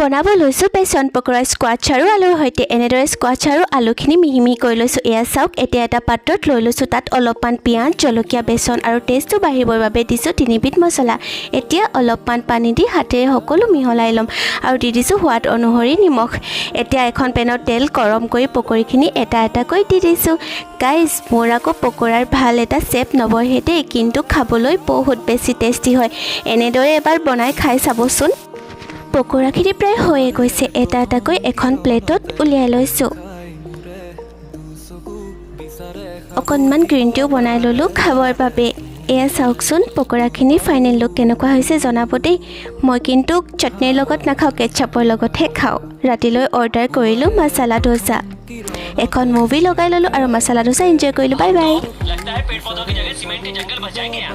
বনাব লৈছোঁ বেচন পকৰা, স্কোৱাচ আৰু আলুৰ সৈতে। এনেদৰে স্কোৱাচ আৰু আলুখিনি মিহি মিহি কৰি লৈছোঁ। এয়া চাওক, এতিয়া এটা পাত্ৰত লৈ লৈছোঁ। তাত অলপমান পিঁয়াজ, জলকীয়া, বেচন আৰু টেষ্টটো বাঢ়িবৰ বাবে দিছোঁ তিনিবিধ মছলা। এতিয়া অলপমান পানী দি হাতেৰে সকলো মিহলাই ল'ম আৰু দি দিছোঁ সোৱাদ অনুসৰি নিমখ। এতিয়া এখন পেনত তেল গৰম কৰি পকৰীখিনি এটা এটাকৈ দি দিছোঁ। গাইজ, মোৰ আকৌ পকৰাৰ ভাল এটা শ্বেপ নবহে দেই, কিন্তু খাবলৈ বহুত বেছি টেষ্টি হয়। এনেদৰে এবাৰ বনাই খাই চাবচোন। পকৰাখিনি প্ৰায় হৈয়ে গৈছে। এটা এটাকৈ এখন প্লেটত উলিয়াই লৈছোঁ। অকণমান গ্ৰীণ টিও বনাই ল'লোঁ খাবৰ বাবে। এয়া চাওকচোন, পকৰাখিনি ফাইনেল লুক কেনেকুৱা হৈছে জনাব দেই। মই কিন্তু চাটনিৰ লগত নাখাওঁ, কেটচাপৰ লগতহে খাওঁ। ৰাতিলৈ অৰ্ডাৰ কৰিলোঁ মছলা ডোচা। এখন মুভি লগাই ল'লোঁ আৰু মছলা ডোচা এনজয় কৰিলোঁ। Bye bye. लगता है पेड़ पौधों की जगह सीमेंट के जंगल बस जाएंगे यहाँ।